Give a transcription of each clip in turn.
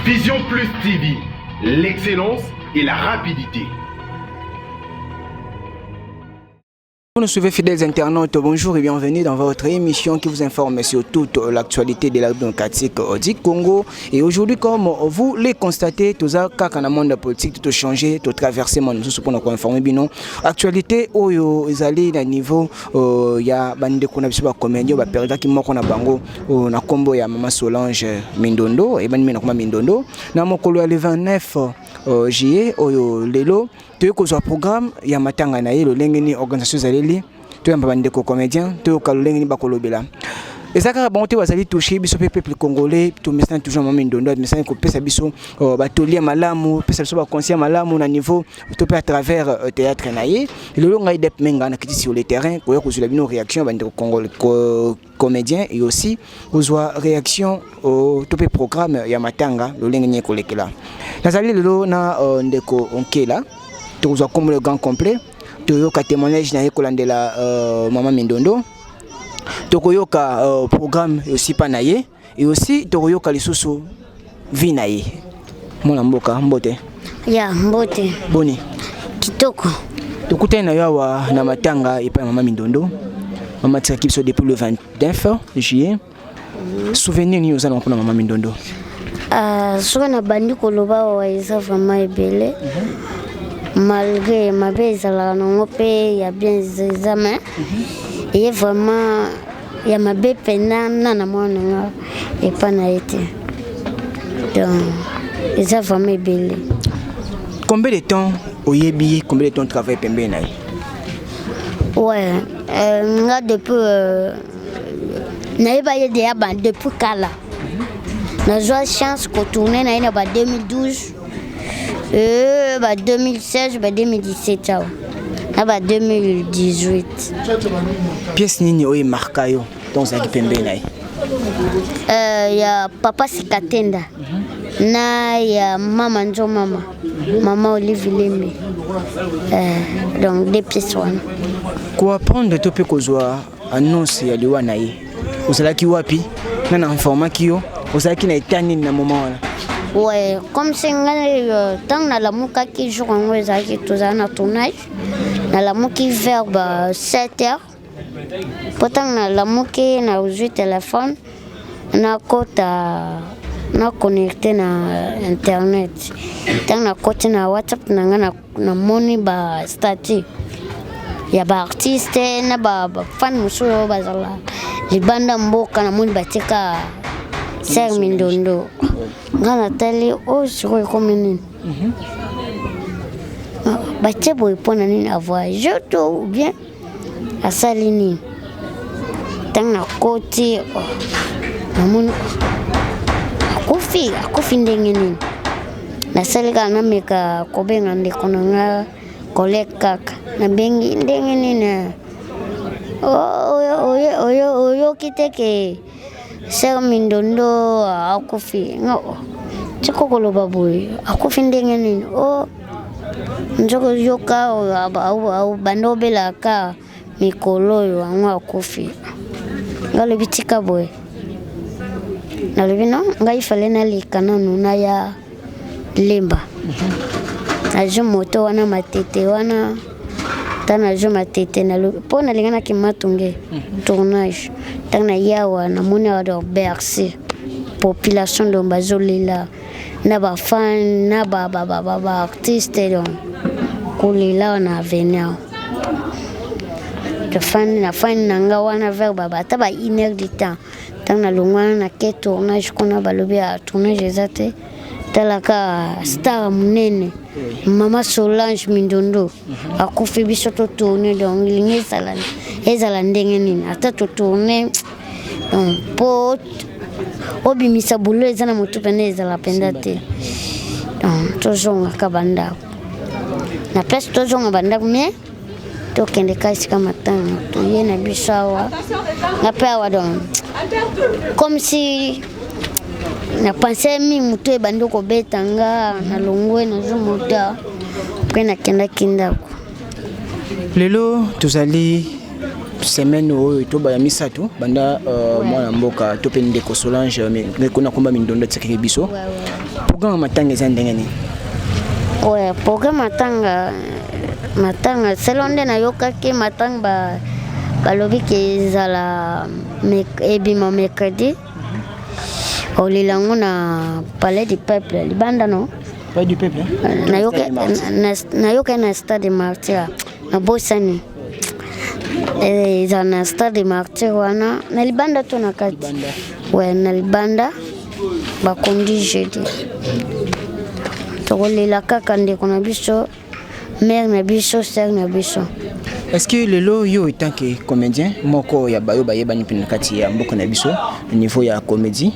Vision Plus TV, l'excellence et la rapidité. Vous nous suivez, fidèles internautes, bonjour et bienvenue dans votre émission qui vous informe sur toute l'actualité de la République démocratique du Congo. Et aujourd'hui, comme vous le constatez, tout ça, kaka na monde politique, tout a changé, tout traversé, monde nous pour nous informer bino. Actualité oyo ezali na niveau ya bandeko na biso ba comédien ba perdaki moko na bango na kombo ya mama Solange Mindondo ebani mina koma Mindondo na mokolo ya le 29 juillet oyo lelo toyei kozwa programme ya matanga na ye, lolenge nini organisation ezaleli. Toyamba bandeko comédien, toyoka lolenge nini bakolobela. Eza kaka bango te bazali touché, biso mpe peuple congolais tomesana toujours. Mama Mindondo amesani kopesa biso batoli ya malamu, pesa biso baconseil ya malamu na niveau to mpe à travers théâtre na ye. Lelo ngai Dep Menga nakiti sur le terrain koya kozwela bino réaction ya bandeko comédien et aussi kozwa réaction to mpe programme ya matanga, lolenge nini ekolekela. Nazali lelo na ndeko Onkela, tokozwa kombo le grand complet, toyoka témoignage na ye kolandela mama Mindondo, tokoyoka programme aussi mpa na ye et aussi tokoyoka lisusu vie na ye. Mwana mboka, mbote. Ya mbote. Boni? Kitoko. Tokutani na yo awa na matanga epai ya mama Mindondo. Mama atikaki biso depuis le 29 juillet. Souvenir nini oza na mpona mama Mindondo? Soki nabandi koloba awa, eza vraiment ebele. Malgré mabe ezalaka nango, mpe ya bien eza, mais eye vraiment ya mabe mpena na mwana nanga epa na ye te. Donc eza vraiment ebele. Combien de temps oyebi ye? Combien de temps travaille pembeni na ye? Ouais, nga depuis nayeba ye deya ba depuis kala. Nazwa chance kotourne na ye na ba 2012, ba 2016, ba 2017 awa na ba 2018. Pièce nini oyo emarka yo ntango ozalaki pembeni na ye? Ya Papa Sikatenda na ya Mama Nzo, mama Olive Lembe. Donc deux pièces wana. Koapprendre to mpe kozwa annonce ya liwa na ye, ozalaki wapi? Na informaki yo? Ozalaki na état nini na moment wana? Ouais, comme c'est ngai, ntango nalamukaki jour yango, ezalaki tozala na tournage. Nalamuki vers ba 7 heures, mpo ntango nalamuki, nazwi telefone, nakota na connecte na internet. Ntango nakoti na WhatsApp na ngai, namoni ba statut ya baartiste na bafan mosusu oyo bazala libanda mboka. Namoni batika sœur Mindondo. Ngai natali oyo sikoyo ekomi nini? Batie boye mpona nini? Avoyage to ou bien asali nini? Ntango nakoti, namoni akufi. Akufi ndenge nini? Nasali kaka nameka kobenga ndeko na nga collègue kaka. Nabengi, ndenge nini, oyoki te ke sœur Mindondo akufi? Tika koloba boye, akufi ndenge nini? O nzoko yoka banda obelaka mikolo oyo, yango akufi. Ngai alobi tika boye. Nalobi no, ngai fale naleka nanu naya Lemba. Nazwi moto wana Matete wana. Ntango nazwi Matete, nalobi mpo nalinga nake Matonge tournage. Ntango nayawa, namoni awa donc Bercy, population donc bazolela na bafan na baartiste, donc kolela na avenir. Tofandi, nafandi na nga wana vers baba ata ba une heure du temps. Ntango nalongwa wana, nake tournage kuna, balobi ya tournage eza te. Talaka star monene mama Solange Mindondo akufi, biso totourne, donc elingi ezala ezala ndenge nini? Ata totourne, donc mpo obimisa bulo eza na motu mpenza, ezala mpenza te. Donc tozongaka bandako na place, tozonga bandako, mais tokende ka esika matanga. Toye na biso awa, nga mpe awa, donc comme si na pense mingi, motu ebandi kobeta nga. Nalongwe, nazwi moto, mpe nakendaki ndako. Lelo tozali Semaine oyo toba ya misato banda mwana mboka to mpe ndeko Solange ndeko na komba Mindondo atikaki biso. Programme matanga eza ndenge nini? Ouais, programme matanga, matanga selon nde nayokaki, matanga balobi ke ezala ebima mercredi, olela yango na Palais du Peuple libanda, no? Palais du Peuple. Nayoki na Stade Martyr, nabosani, ezala na Stade Martyr wana na libanda to na kati. We na libanda bakondi jeudi. Tokolela kaka ndeko na biso, mare na biso, sœur na biso. Est-ce que lelo yo, en tant que comédien moko ya bayo bayebani mpe na kati ya mboka na biso, niveau ya comédie,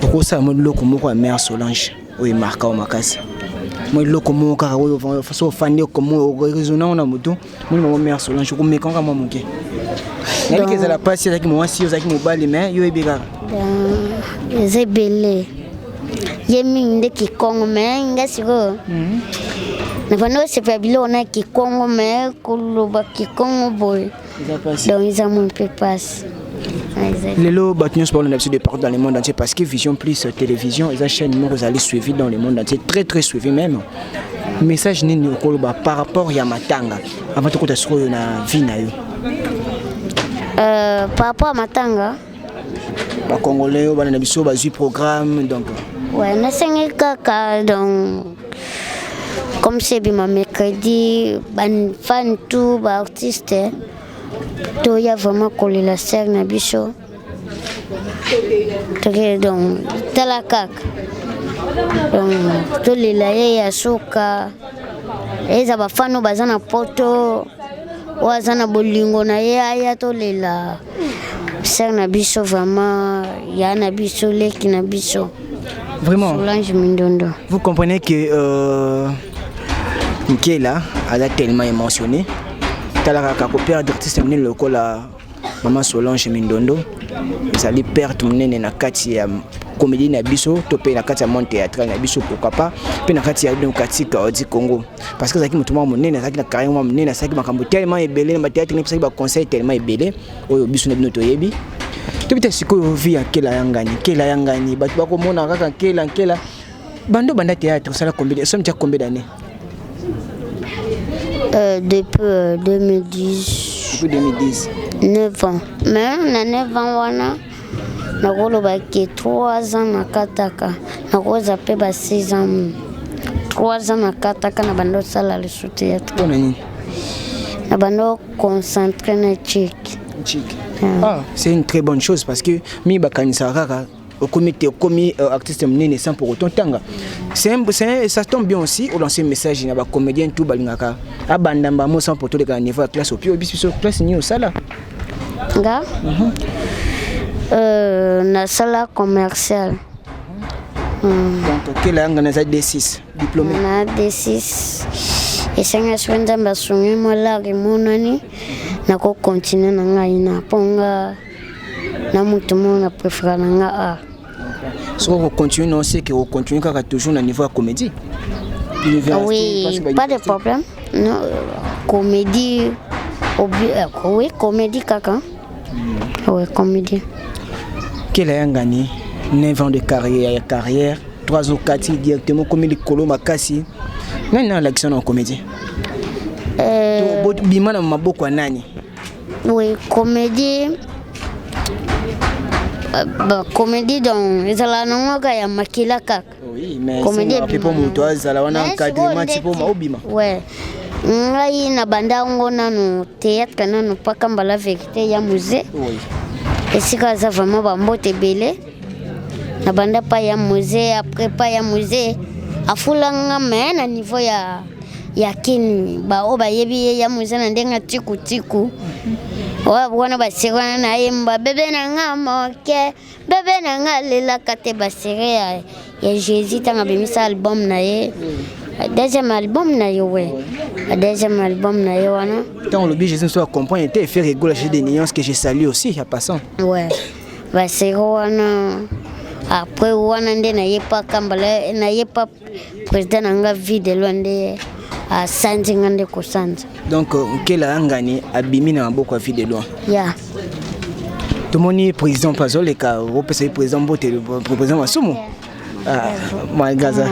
okosala mo eloko moko ya mare Solange oyo emarka o makasi, mo eloko moko kaka oyo so ofandi raisonnant na motu moni bango mare Solange, okomeka kaka mwa moke? Nayebiki ezala mpasi, ozalaki mwasi, ozalaki mobali, mais yo oyebi kaka. Eza ebele, ye mingi nde kikongo, mais nga sikoyo nabandi osepela biloko na kikongo, mais koloba kikongo boye, donc eza mwa mpe mpasi. Lelo bato nyonso balanda biso de partout dans le monde entier, parce que Vision Plus Télévision eza chaîne moko ezali suivi dans le monde entier, très très suivi même. Message nini okoloba par rapport ya matanga avant tokota sikoyo na vie na yo? Par rapport à matanga? Bacongolais oyo bana na biso bazwi programme, donc. Ouais, nasengi kaka, donc comme c'est ebima mercredi, bafan tout, baartiste, toya vraiment kolela sœur na biso. Toke, donc tala kaka, donc tolela ye ya suka. Eza bafan oyo baza na poto, oyo aza na bolingo na ye, aya tolela sœur na biso, vraiment ya na biso, leki na biso. Vraiment. Solange Mindondo. Vous comprenez que Nkela aza tellement émotionné. Tala kaka, koperdre artiste monene lokola mama Solange Mindondo ezali perte monene na kati ya comédie na biso to mpe na kati ya monde théâtral na biso, pourquoi pas mpe na kati ya Démocratique du Congo, parce que azalaki moto moko monene, azalaki na carrière moko monene, asalaki makambo tellement ebele na bathéâtre, nepesaki baconseil tellement ebele oyo biso na bino toyebi. Tobi te sikoyo vie ya Nkela ya ngani. Nkela ya ngani, bato bakomona kaka Nkela, Nkela bando banda théâtre, osala combien, somi tia combien d'années? Depuis 2010. Depuis 2010. 9 ans, mais na 9 ans wana nakoloba ke 3 ans nakataka, nakoza mpe ba 6 ans, 3 ans nakataka na bando osala lisu théâtre. Mpona nini? Na bando concentré na chik. Chik. Ah, c'est une très bonne chose, parce que mi bakanisaka kaka okomi te, okomi artiste monene sans pour autant tanga. C'est un, ça tombe bien aussi olancer message na bacomédien tout balingaka abandamba mo sans pour toleka na niveau ya classe opi oyebi biso classe nini osala. Nga nasala commercial. Donc Nkela yanga naza D6 diplômé. Na D6, esenga soki Nzambe asungi mwa lare emonani, nakokontinue na ngai na mpo nga na motu moko na préféra na nga art. Soki okocontinue non, c'est que ocontinue kaka toujours na niveau ya comédie? Oui, pas de problème, non, comédie, oui, comédie kaka, oui, comédie. Nkela Yangani, 9 ans de carrière, ya carrière 3 ou 4 directement komi likolo makasi, nani na alakisa na comédie? Bima na maboko ya nani? Oui, comédie, bah, comédie donc ezala nango kaka ya makila kaka. Oui, mais comédie mpo moto azala wana, encadrement ti mpo obima. Ouais, ngai na banda yango nanu théâtre nanu paka mbala vérité ya musée. Esika aza vraiment bambote ebele, na banda pa ya musée, après pa ya musée afulanga, mais na niveau ya kini baoyo bayebi ye ya musée na ndenge tikutiku wana, basere wana nayemba bebe na nga moke, bebe na nga alelaka te, basere ya Jésus ntango abimisa album na ye, deuxième album na ye, we deuxième album na ye wana. Ntango olobi Jésus, mosu acomprendre te, faire rigola, j'ai des nuances que je salue aussi en passant. Ouais, basere wana, après wana nde naye pa kambala, naye pa président na nga vie de loi nde. Asanzi nga nde kosanza. Donc Nkela Angani abimi na maboko ya Vue de Loin. Ya. Tomoni président mpe azoleka, opesa ye président mbote, président Masumu. Ah, Magaza.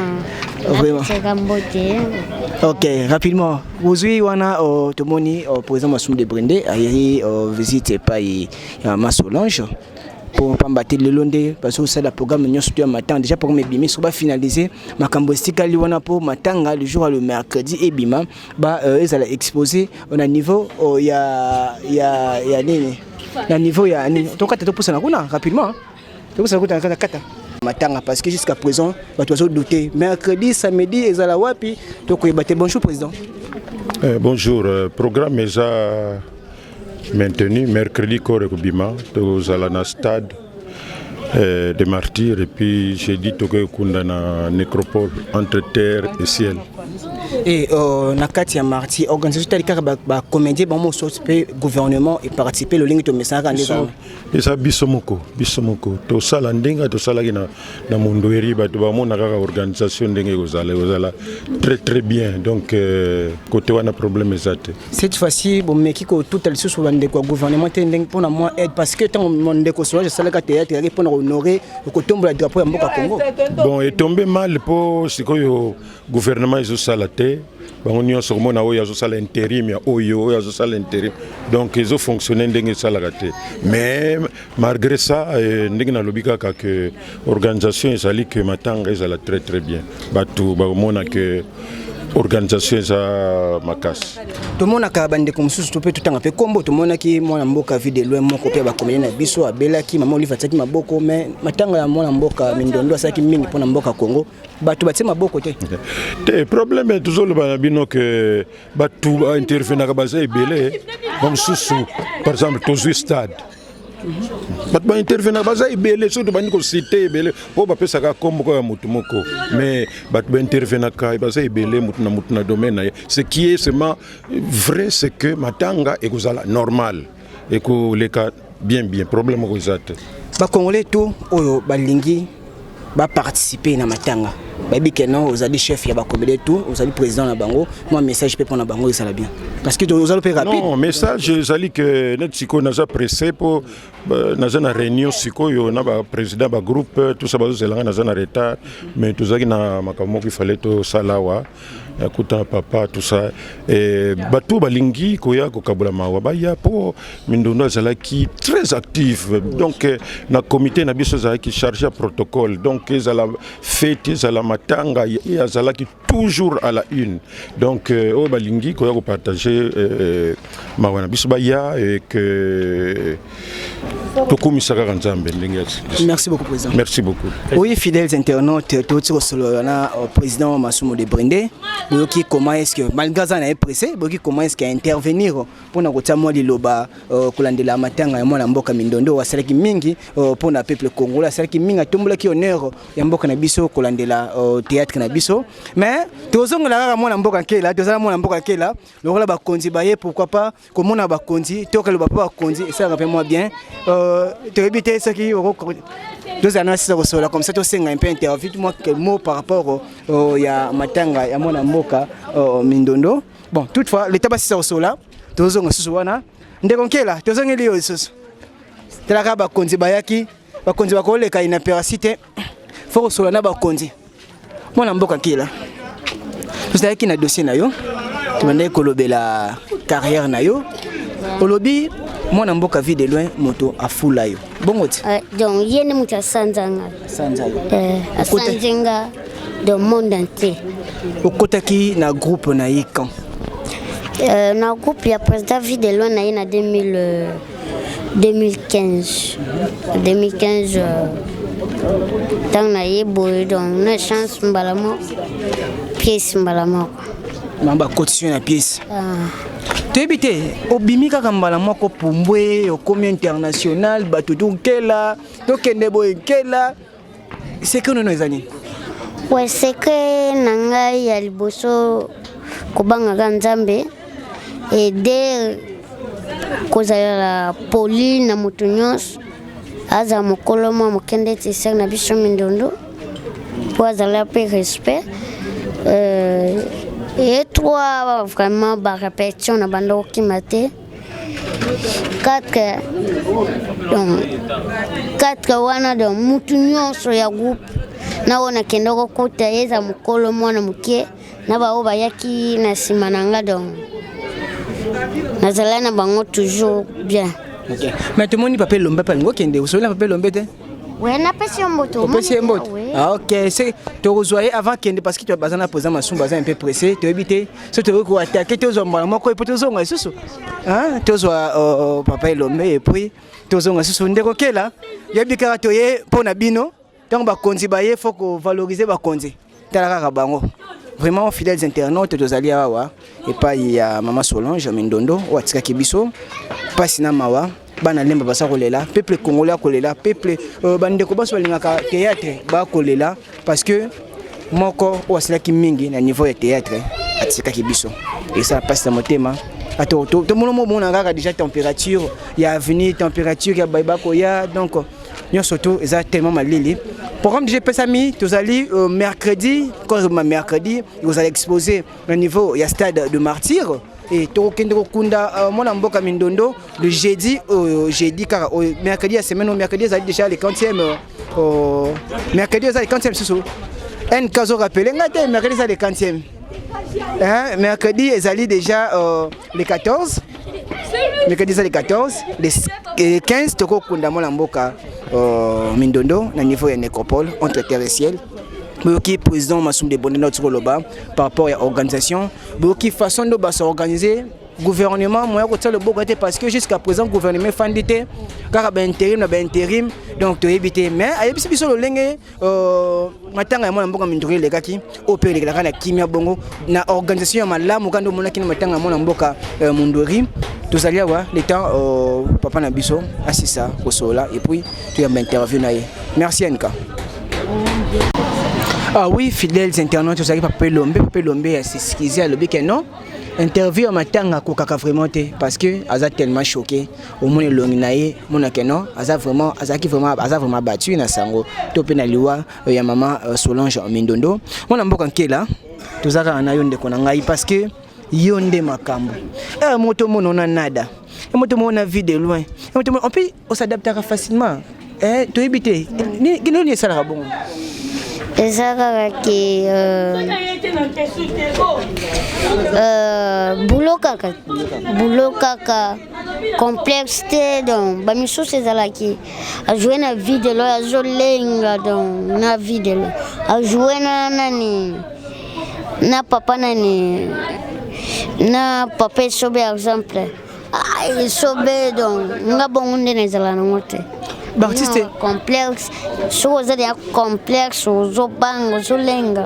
Vraiment. Apesaka mbote. Ok, rapidement. Bozwi wana tomoni président Masumu de Brende ayei visite epai ya Mama Solange. Po pamba te lelo nde bazosala programme nyonso to ya matanga. Déjà programme ebimi, so bafinalize makambo esikali wana mpo matanga le jour ya le mercredi ebima, ba ezala exposé na niveau ya nini, na niveau ya nini. Tokata, topusana kuna rapidement, topusana kuna kata kata matanga, parce que jusqu'à présent bato bazodouter mercredi, samedi ezala wapi, tokoyeba te. Bonjour président. Bonjour, programme eza maintenu. Mercredi, corps ekobima, tozala na stade de Martyr, et puis jeudi tokoki kokunda na nécropole entre terre et ciel. Et na kati ya Martyr, organisation tali kaka bacomédien bango mosusu mpe gouvernement eparticipe lolenge tomesanaka nde ezala? Eza biso moko, biso moko tosala ndenge tosalaki na Mondweri. Bato bamona kaka organisation ndenge ekozala, ekozala très très bien. Donc côté wana problème eza te. Cette fois-ci bomeki kotuta lisusu bandeko ya gouvernement te ndenge mpona mwa aide? Parce que ntango ndeko Solange asalaka théâtre, ezalaki mpona kohonorer, kotombola drapeau ya mboka Congo. Bon, etombe mal mpo sikoyo gouvernement ezosala te. Bango nyonso komona oyo azosala intérim ya oyo, oyo azosala intérim, donc ezofonctionne ndenge esalaka te. Mais malgré ça, ndenge nalobi kaka ke organisation ezali ke matanga ezala très très bien. Bato bakomona ke organisation eza makasi. Tomonaka bandeko mosusu to mpe totanga mpe nkombo. Tomonaki mwana mboka Vue de Loin moko mpe bacomédien na biso abelaki, Mama Olive atiaki maboko. Mais matanga ya mwana mboka Mindondo, asalaki mingi mpona mboka Congo, bato batie maboko te. Te, problème tozoloba na bino ke bato baintervenaka baza ebele. Bamosusu, par exemple, tozwi stade, bato baintervenaka baza ebele. Soki tobandi kociter ebele mpo bapesaka kombo ya motu moko, mais bato baintervenaka baza ebele, motu na motu na domaine na ye. Ce qui est seulement vrai, c'est que matanga ekozala normal, ekoleka bien bien, problème moko eza te. Bacongolais to oyo balingi baparticipe na matanga, bayebi ke non, ozali chef ya bacomédien tout, ozali président na bango. Mwa message mpe mpona bango ezala bien, parce que ozali mpe rapide. Non, message ezali ke neti sikoyo naza pressé mpo naza na réunion sikoyo na baprésident bagroupe, tout ça, bazozelanga, naza na retard. Mais tozalaki na makambo moko ifale tosala awa, kuta papa, tout ça. Bato balingi koya kokabola mawa, baya, mpo Mindondo azalaki très actif. Donc na comité na biso azalaki chargé ya protocole. Donc ezala fête, ezala matanga, ye azalaki toujours à la une. Donc oyo balingi koya kopartage mawa na biso, baya, et que tokumisa kaka Nzambe ndenge. Merci beaucoup, président. Merci beaucoup. Oui, fidèles internautes, toti kosolola na président Masumu de Brende. Boyoki comment est ce que, malgré aza na ye pressé, boyoki comment est ce que intervenir mpona kotia mwa liloba kolandela matanga ya mwana mboka Mindondo oyo asalaki mingi mpona peuple congolais, asalaki mingi, atombolaki honneur ya mboka na biso kolandela théâtre na biso. Mais tozongela kaka mwana mboka Nkela. Tozala mwana mboka Nkela lokola bakonzi baye, pourquoi pas komona bakonzi, tokaloba mpo bakonzi esalaka mpe mwa bien. Toyebi te soki tozala na sisa kosola comme ça, tosenga mpe interview, mwa mot par rapport ya matanga ya mwana mboka Mindondo. Bon, toutefois leta basisa kosola, tozonga susu wana. Ndeko Nkela, tozongeli yo lisusu. Talaka bakonzi bayaki, bakonzi bakoleka inaperçu te, fo kosola na bakonzi. Mwana mboka Nkela, tozalaki na dossier na yo, tobandaki kolobela carrière na yo. Olobi mwana mboka Vue de Loin moto afula yo bongo ti? Donc ye nde moto asanza nga. Asanza yo. Asanzi nga dans monde entier. Okotaki na groupe na ye quand? Na groupe ya président Vue de Loin na ye na 2000, 2015, 2015. Ntango na ye boye, donc na chance mbala moko, pièce mbala moko. Na bacotisation na pièce? Ah. Toyebi te, obimi kaka mbala moko pumbwe, okomi international, bato tokela tokende boye. Nkela, secret nono eza nini? Ouais, secret na ngai ya liboso, kobangaka Nzambe, ede kozala poli na moto nyonso, azala mokolo mwa moke ndeti sere na biso Mindondo, mpo azala mpe respect. Et 3 vraiment barépétition na banda kokima te. 4, donc 4 wana, donc mutu nyonso ya groupe na oyo nakende kokuta ye, eza mokolo, mwana moke, na baoyo bayaki na nsima na nga, donc nazalaki na bango toujours bien. Ok, mais tomoni Papa Elombe mpe alingi okende osoli na Papa Elombe te? We, napesi yo mboto. Opesi ye mbote? Oui. Ah, ok, c'est tokozwa ye avant kende, parce que baza na président Masumu, baza un peu pressé. Toyebi te so tokoki koattaquer, tozwa mbala moko epo tozonga lisusu. Hein? Tozwa Papa Elombe et puis tozonga lisusu. Ndeko Kela, yebi kaka toye mpo na bino. Ntango bakonzi baye, faut kovaloriser bakonzi. Tala kaka bango. Vraiment, fidèles internautes, tozali awa epai ya mama Solange Mindondo oyo atikaki biso. Mpasi na mawa, bana Lemba baza kolela, peuple congolais akolela, peuple bandeko baso balingaka théâtre bakolela, parce que moko oyo asalaki mingi na niveau ya théâtre atikaki biso. Esala mpasi na motema. Ato tomona momona kaka déjà température ya avenir, température ya baye bakoya, donc nyonso to eza tellement malili. Programme déjà epesami, tozali mercredi, kozoma mercredi ekozala exposé na niveau ya Stade de Martyr et tokokende kokunda mwana mboka Mindondo le jeudi, jeudi kaka oyo, mercredi ya semaine oyo. Mercredi ezali déjà le 40e, mercredi ezali 40e susu. Nk azorappeler ngai te, mercredi eza le 40e, hein? Mercredi ezali déjà le 14, mercredi eza le 14, le 15 tokokunda mwana mboka Mindondo na niveau ya nécropole Entre Terre et Ciel. Boyoki président Masumu de Bonde na koloba par rapport ya organisation, boyoki façon ndo basorganiser. Gouvernement moya kotia loboko te, parce que jusqu'à présent gouvernement efandi te, kaka baintérim na baintérim, donc toyebi te. Mais ayebisi biso lolenge matanga ya mwana mboka Mindondo elekaki, oyo mpe elekelaka na kimia bongo, na organisation ya malamu kaka nde omonaki na matanga ya mwana mboka Mondori. Tozali awa le temps papa na biso asisa kosolola et puis toyamba interview na ye. Merci Anka. Ah oui, fidèles internautes, tozalaki Papa Elombe. Papa Elombe as'excuser, alobi ke non, interview ya matanga akokaka vraiment te, parce que aza tellement choqué. Omoni elongi na ye, monake non, aza vraiment, azalaki vraiment, aza vraiment battu na sango to mpe na liwa ya mama Solange Mindondo. Mwana mboka Nkela, toza kaka na yo, ndeko na ngai, parce que yo nde makambo. Moto mona ona nada, moto mona Vue de Loin, moto mona, en plus os'adaptaka facilement. Toyebi te nini esalaka bongo. Eza kaka ke boulot kaka, boulot kaka, complexe te. Donc bamisusu ezalaki ajoue na Vue de Loin, azolenga, donc na Vue de Loin ajoue na nani, na papa nani, na papa Esobe exemple. Ah, Esobe, donc nga bongo nde na ezala nango te. Baartiste complexe, soki oza deya complexe, ozobanga, ozolenga,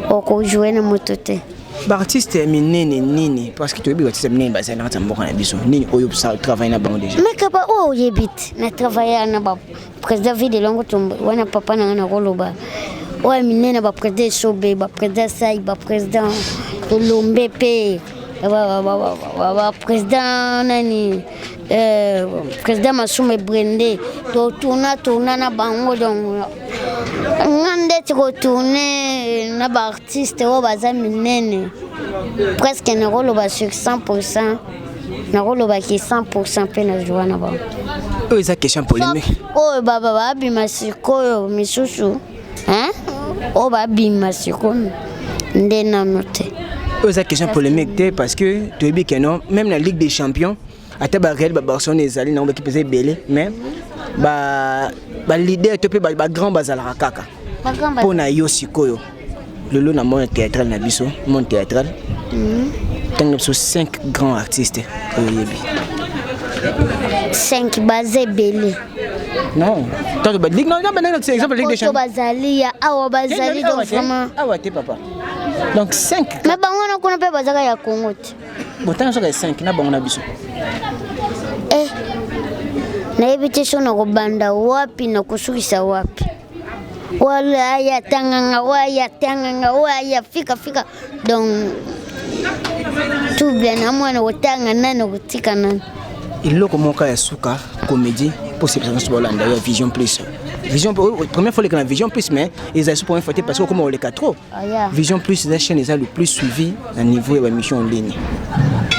okojoue na moto te. Baartiste ya minene nini? Parce que toyebi baartiste ya minene bazali na kati ya mboka na biso. Nini oyo travaille na bango déjà? Meka ba oyo oyebi te, na travaille na baprésident Vue de Loin wana, papa na nga nakoloba oyo minene, baprésident Esobe, baprésident Sai, baprésident Elombe, mpe baprésident nani, président Masumu Ebrende. Totourna, tourna na bango. Donc nga ndeti kotourne na baartiste oyo baza minene, presque nakoloba sur 100, nakolobaki 100 mpe nazwa na bango. Oyo eza question polémique. Oyo baba babima sikoyo, misusu oyo babima sikoyo nde nano te. Oyo eza question polémique te, parce que toyebi ke non, même na Ligue des champions, ata bareal, babarcelone ezali nango, bakipe eza ebele, mais baleader to mpe bagrand bazalaka kaka. Mpo na yo sikoyo lelo na monde théâtral na biso, monde théâtral, ntango na biso, 5 grands artistes oyo oyebi? 5 baza ebele. Non, tanto ba ligue, non non non, c'est exemple Ligue des Champions. Bazali ya awa, bazali, donc vraiment Awa te, papa, donc 5. Mais bango na kuna mpe bazaka ya Congo te. Botanga soka 5 na bango na biso. Eh, nayebi te so nakobanda wapi, nakosukisa wapi. Wala aya tanganga, waya tanganga, waya fika fika, donc tout bien na mwana kotanga nani, kotika nani. Eloko moko ya suka, comédie mpo sepesa nyonso balanda ya Vision Plus. Vision, première fois oleka na Vision Plus, mais ezali so première fois te, parce que okoma oleka trop. Aya. Vision Plus eza chaîne eza le plus suivi na niveau ya bamission en ligne.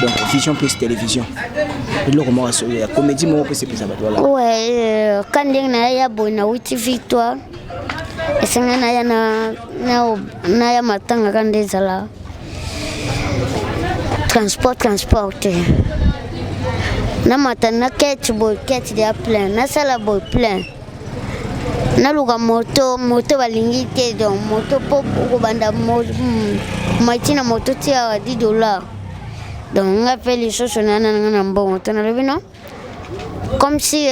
Donc Vision Plus Télévision, eloko moko ya comédie moko mpe sepesa bato, voilà. Ouais, ka ndenge naya boye, nawuti Victoire, esenga naya naya matanga. Ka nde ezala transport te, namata na kete boye, kete deya plein, nasala boye plein, naluka moto, moto balingi te. Donc moto mpo okobanda mati na moto ti awa 10 dollar. Donc nga mpe lisusu nana nanga na mbongo te. Nalobi non, comme si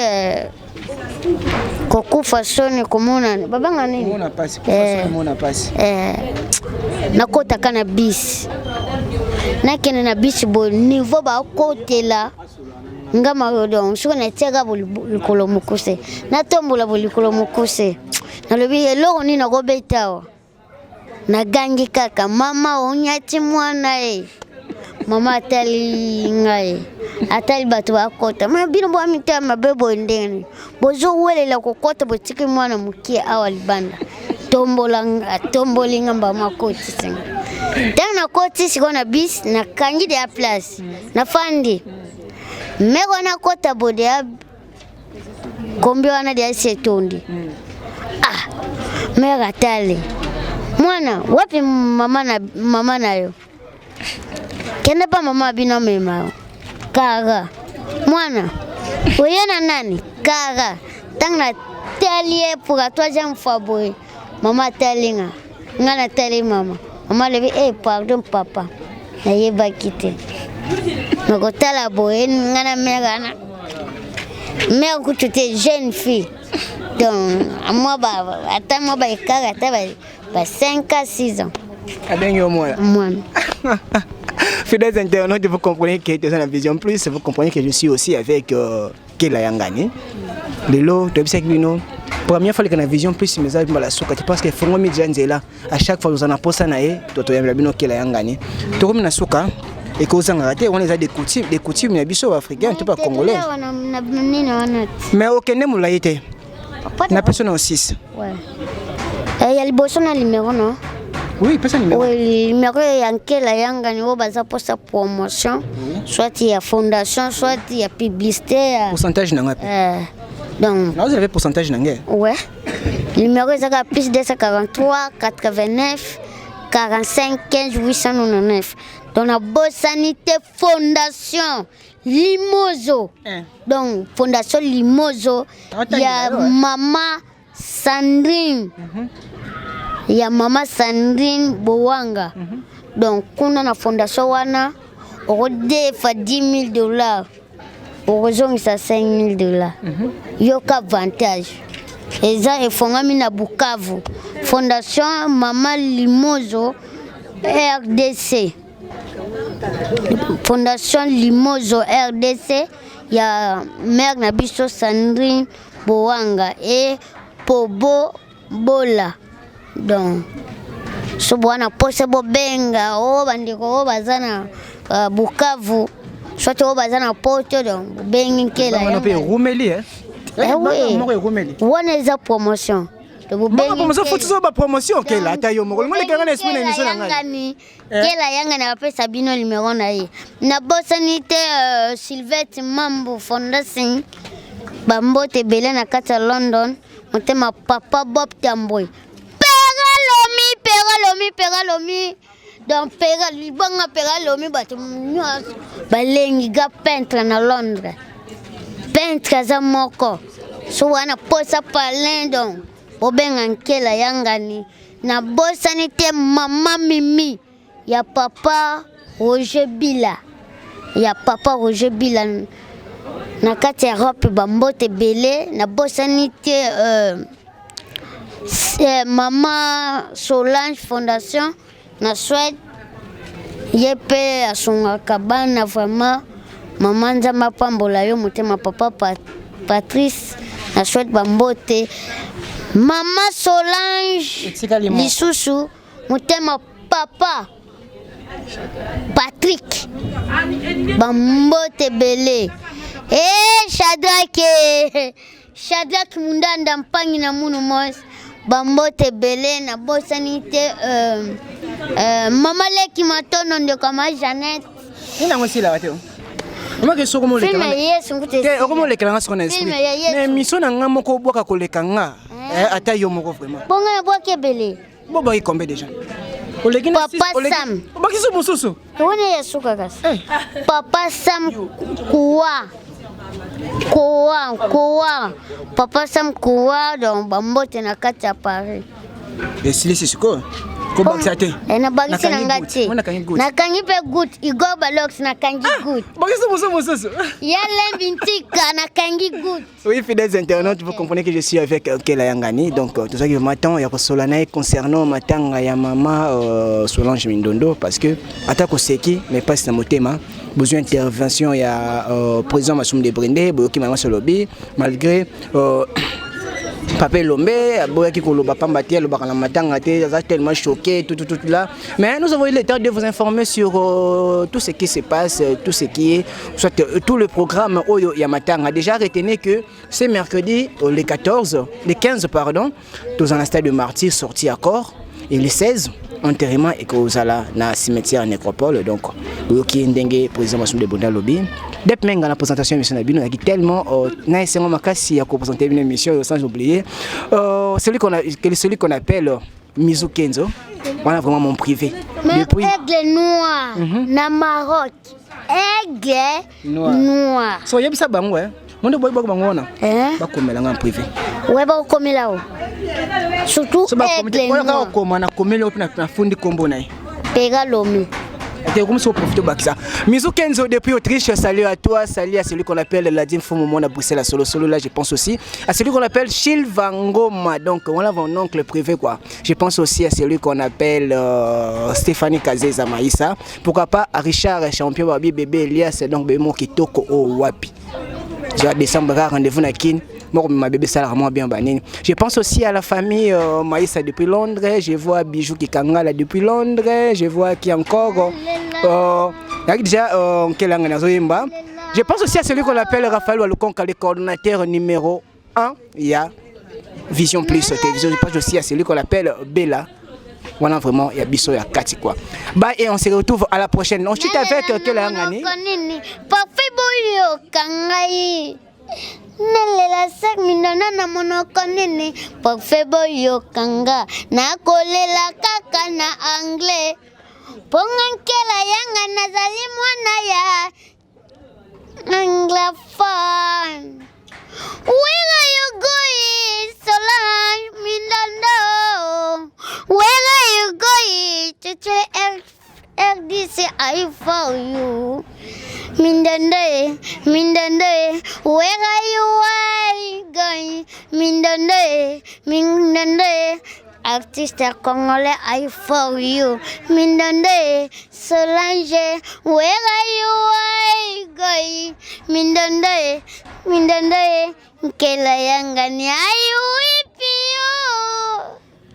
kokufa soni, komona babanga nini. Mona pasi. Mona pasi. Nakotaka na bus, nakende na bus boye, niveau bakotela nga mayo. Donc soki natiaka bo likolo mokuse, natombola bo likolo mokuse, nalobi eloko nini nakobeta awa. Nagangi kaka: "Mama, onyati mwana ye." Mama atali ngai, atali bato bakota. Ma bino bwa mitema mabe boye, ndenge nini bozowelela kokota, botiki mwana mokie awa libanda? Tombola, atomboli nga mbama, akotisi nga. Ntango nakoti sikoyo na bus, nakangi deya place, nafandi meko, nakota bo deya kombi wana deya esi etondi. Ah, mère atali: "Mwana wapi? Mama na mama na yo, kende pa mama bino, amema yo kaka. Mwana oye na nani?" Kaka ntango natali ye pour la troisième fois boye, mama atali nga, nga natali mama. Mama alobi: "E, pardon papa, nayebaki te." Nakotala boye, nga na mère wana, mère kutu te, jeune fille. Donc mwa ba ata mwa baekaka ata ba 5 à 6 ans. Abengi yo mwana. Mwana. Fidèles internautes, vous comprenez que dans la Vision Plus, vous comprenez que je suis aussi avec Kela Yangani. Lelo, toyebisaki bino, première fois leka na Vision Plus, mais eza mbala suka te, parce que fongo media nzela à chaque fois tozala na posa na ye, to toyambela bino Kela Yangani. Tokomi na suka, ekozangaka te, wana eza des coutumes, des coutumes na biso baafricain to bacongolais. Wana na nini wana? Mais okende molai te, napesa na 6. Ouais. Ya liboso na numéro no. Oui, pesa numéro. Oui, numéro ya Nkela Yangani, oyo baza mposa promotion, soit ya fondation, soit ya publicité ya Pourcentage na nga mpe. Donc Naozela mpe pourcentage na nge. Ouais, numéro ezaka plus 243 89 45 15 899. Donc nabosani te fondation Limozo. Donc fondation Limozo ya mama Sandrine, ya mama Sandrine Bowanga. Donc kuna na fondation wana, okodefa 10 000 dollars, okozongisa 5 000 dollars. Yoka avantage eza efongami na Bukavu, fondation mama Limozo RDC, fondation Limozo RDC ya mare na biso Sandrine Bowanga e Pobo Bola. Donc so bwana posa, bobenga oyo bandeko oyo baza na Bukavu, soit oyo baza na Poto. Donc bobengi Nkela. Wana mpe erumeli. Eh oui. Moko erumeli. Wana eza promotion. Promotion, futi so bapromotion. Okela ata yo moko ngolekanga na esprit na émission na ngai. Yangani, Kela Yangani apesa bino numéro na ye. Nabosani te Sylvette Mambu Fondation, bambote ebele na kati ya London. Motema papa Bob Tambwe, Peralomi, Peralomi, Peralomi. Donc pera libanga, Peralomi, bato nyonso balengi ga peintre na Londres. Peintre aza moko so wana posa palin. Donc bobenga Nkela Yangani. Nabosani te mama Mimi ya papa Roger Bila, ya papa Roger Bila na kati ya Europe, bambote ebele. Nabosani te mama Solange Fondation na Suède, ye mpe asungaka bana. Vraiment mama, Nzambe apambola yo. Motema papa Patrice na Suède, bambote. Mama Solange Etikali moko. lisusu, motema papa Patrik, bambote ebele. E Shadrake. Shadrack Mundanda Mpangi na Munu Mos, bambote ebele nabosani te mama leki matono ndeko ma Jeannette. Nini yango esilaka te? Omaki soki Film ya Yesu nkutu te esila. Okomolekela nga soko na esprit. Film ya Yesu. Mais mission na nga moko obwaka koleka nga. Ata yo moko vraiment. Bongo nabwaki ebele. Bobwaki combien déjà? Oleki na Papa Sam. Obwaki so mosusu. Wana ya suka kasi. Papa Sam Kuwa. Kuwa, Kuwa. Papa Sam Kuwa, donc bambote na kati ya Paris. Esilisi sikoyo kobakisa te. Nabakisi na Nakangi nga gout. te. Moi, nakangi gout. Nakangi mpe gout. Igor Balox nakangi gout. Bakisi mosusu mosusu. Ya lembi ntika nakangi gout. Oui, fidèles internautes, vous comprenez que je suis avec Kela Yangani. Donc, tout ça qui m'attend, il y a Solanae concernant matanga ya mama Solange Mindondo, parce que attaque seki, mais pas na motema. Besoin d'intervention, il y a président Massoum de Brindé, Boyoki Mama Solobi, malgré Papa Lombe, Boyaki koloba pamba te, alobaka na matanga te, aza tellement choqué, tout, tout, tout là. Mais nous avons eu le temps de vous informer sur tout ce qui se passe, tout ce qui est, soit tout le programme oyo ya matanga. Déjà, retenez que ce mercredi, le 14, le 15, pardon, tous en stade de martyr, sorti accord, et le 16, enterrement et kozala na cimetière nécropole. Donc, Boyoki ndenge président Massoum de Bonda Lobby. Dep menga na présentation émission na bino, qui tellement na esengo makasi ya ko présenter une émission sans oublier celui qu'on appelle Mizu Kenzo. Voilà vraiment mon privé. Mais Depuis aigle noir na Maroc. Aigle Noir. noir. So yebisa bango eh. Monde boy bango wana. Eh? Bakomela nga en privé. Ouais, bakomela o. Surtout So bakomela aigle oyo kaka noir. koma na komeli oyo na na fundi kombo na ye. Pega lomi. Te comme ça profite bakisa. Mizu Kenzo depuis Autriche, salut à toi, salut à celui qu'on appelle Ladim Fumomo à Bruxelles à Solo Solo là, je pense aussi à celui qu'on appelle Chilvangoma, donc voilà mon oncle privé quoi. Je pense aussi à celui qu'on appelle Stéphanie Kazeza Maïssa, pourquoi pas à Richard Champion Babi bébé Elias donc bébé mo kitoko o wapi. J'ai décembre rendez-vous na Kin. Moi, ma bébé, ça vraiment bien banini. Je pense aussi à la famille Maïssa depuis Londres. Je vois Bijou Kikangala depuis Londres. Je vois qui encore. Déjà, quelle langue nazoyemba. Je pense aussi à celui qu'on appelle Raphaël Walukonka, le coordonnateur numéro 1. Il y a Vision Plus Télévision. Je pense aussi à celui qu'on appelle Bella. Voilà vraiment, il y a Bisso, il y a Kati quoi. Bye et on se retrouve à la prochaine. On chute avec quelle langue? Parfait boyo kangai. Nalela sak minana na monoko nini parfait boyokanga nakolela kaka na anglais mponga nkela yanga nazali mwana ya anglophone. Where are you going, Solange Mindondo? Where are you going? Cheche RDC, I for you. Mindondo, Mindondo, where are you going? Mindondo, Mindondo, artiste congolais, I for you. Mindondo, Solange, where are you going? Mindondo, Mindondo, Nkela yangani, I